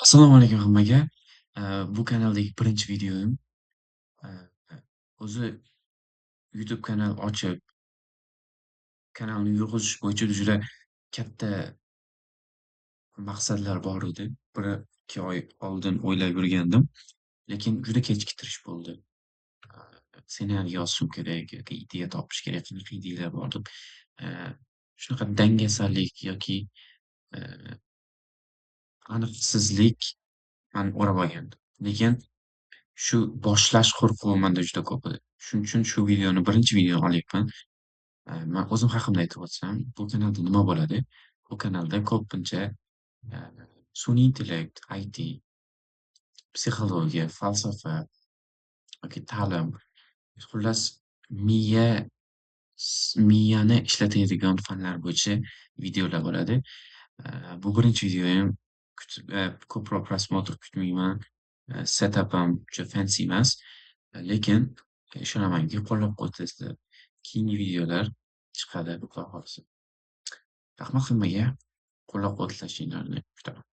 Assalomu alaykum hammaga. Bu kanaldagi birinchi videoyim. O'zi YouTube kanal ochib, kanalni yurg'izish bo'yicha juda katta maqsadlar bor edi. 1-2 oy oldin o'ylab yurgandim. Lekin juda kechiktirish bo'ldi. Ssenariy yozishim kerak yoki ideya topish kerak, qanaqa ideyalar bor deb. Shunaqa dangasalik yoki aniqsizlik mani o'rab olgandi. Lekin shu boshlash qo'rquvi menda juda ko'p edi. Shuning uchun shu videoni, birinchi videoni olyapman. Man o'zim haqimda aytib o'tsam, bu kanalda nima bo'ladi? Bu kanalda ko'pincha sun'iy intellekt, IT, psixologiya, falsafa yoki ta'lim, xullas miyani ishlatadigan fanlar bo'yicha videolar bo'ladi. Bu birinchi videoyim. Kutib, ko'proq просмотр kutmayman. Setup ham uncha fancy emas. Lekin ishonamanki, qo'llab-quvvatlaysizlar. Keyingi videolar chiqadi, Xudo xohlasa. Rahmat hammaga, qo'llab-quvvatlashinglarni kutaman.